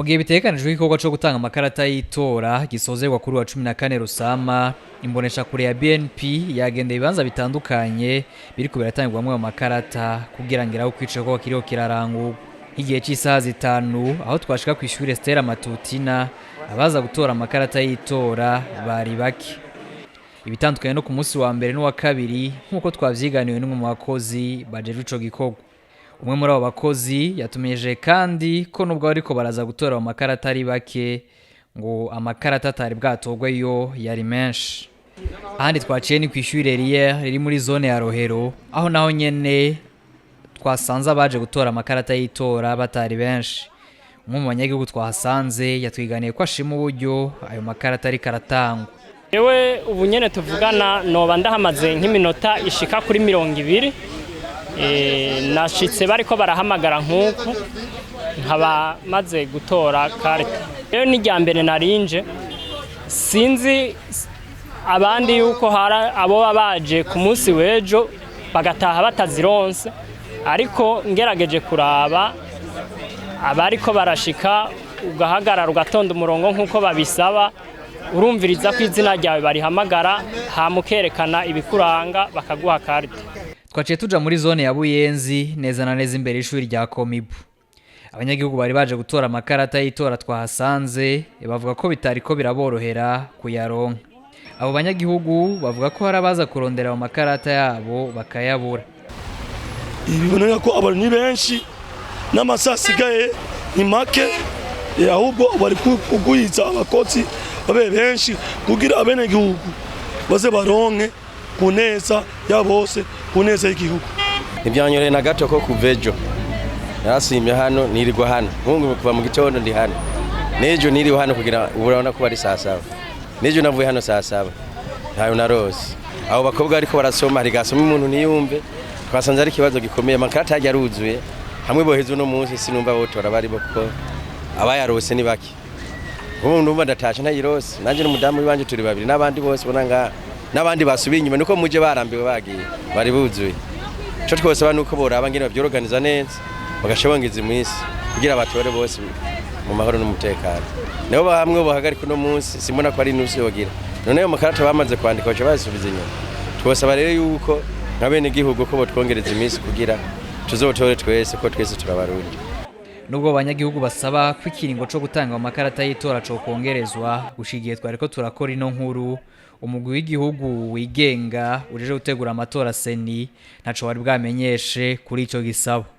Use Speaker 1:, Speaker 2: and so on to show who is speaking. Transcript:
Speaker 1: Mu gihe bitegekanijwe igikorwa co gutanga amakarata y'itora gisozerwa kuri wa 14 Rusama, imboneshakure ya BNP yagendeye ibibanza bitandukanye biriko biratangirwamwo ayo makarata kugira ngo irabe uko ico gikorwa kiriko kirarangurwa. Nk'igihe c'isaha 5 aho twashika kw'ishure Stella Matutina, abaza gutora amakarata y'itora bari bake, ibitandukanye no ku munsi wa mbere n'uwa kabiri, nk'uko twavyiganiwe n'umwe mu bakozi bajejwe ico gikorwa. Umwe muri abo bakozi yatumenyesheje kandi ko nubwo bariko baraza gutora ayo makarata ari bake, ngo amakarata atari bwatorwe yo yari menshi. Ahandi twaciye ni kw'ishure Riere riri muri zone ya Rohero, aho naho nyene twasanze abaje gutora amakarata y'itora batari benshi. Umwe mu banyagihugu twahasanze yatwiganiye ko ashima uburyo ayo makarata ariko aratangwa.
Speaker 2: Yewe, ubu nyene tuvugana noba ndahamaze nk'iminota ishika kuri 20. Nashitse bariko barahamagara nk'uku, nkaba maze gutora carte. Rero ni irya mbere narinje, sinzi abandi yuko hari abo baba baje ku munsi w'ejo bagataha batazironse, ariko ngerageje kuraba abariko barashika, ugahagarara ugatonda umurongo nk'uko babisaba, urumviriza ko izina ryawe barihamagara, hama ukerekana ibikuranga, bakaguha carte.
Speaker 1: Twaciye tuja muri zone ya Buyenzi, neza na neza imbere y'ishuri rya Komibu. Abanyagihugu bari baje gutora amakarata y'itora twahasanze bavuga ko bitariko biraborohera kuyaronka. Abo banyagihugu bavuga ko hari abaza kurondera ayo makarata yabo bakayabura.
Speaker 3: Biboneka ko abantu ni benshi n'amasaha asigaye ni make, ahubwo bari kugwiza abakozi babe benshi kugira abenegihugu baze baronke ku neza ya bose, ku neza y'igihugu.
Speaker 4: Ntibyanyoreye na gato ko kuva ejo narasimye hano, nirirwa hano nkungu kuva mu gitondo ndi hano, n'ejo niriwe hano kugira ubu urabona ko bari saa 7, n'ejo navuye hano saa 7, ntayo narose. Abo bakobwa ariko barasoma, hari gasoma umuntu ntiyumve. Twasanze ari ikibazo gikomeye. Amakarata yagiye aruzuye hamwe boheza uno munsi, sinumva botora bari bo kuko abayarose ni bake. Ubu ndumva ndatashe ntayirose, nanjye n'umudamu w'iwanje turi babiri n'abandi bose ubona ngaha n'abandi basubiye inyuma, nuko muje barambiwe bagiye bari buzuye. Ico twosaba nuko boraba ngene bavyoroganiza neza, bagaca bongeza iminsi kugira batore bose mu mahoro n'umutekano. Nabo hamwe bohagarika uno munsi, simbona ko ari inusu yogira. None ayo makarata bamaze kwandika baca bayasubiza inyuma. Twosaba rero yuko nka bene igihugu ko botwongereza iminsi kugira tuzotore twese, ko twese turabarundi.
Speaker 1: Nubwo abanyagihugu basaba ko ikiringo co gutanga amakarata y'itora cokongerezwa, gushika igihe twariko turakora ino nkuru, umugwi w'igihugu wigenga ujeje gutegura amatora CENI ntaco wari bwamenyeshe kuri ico gisabo.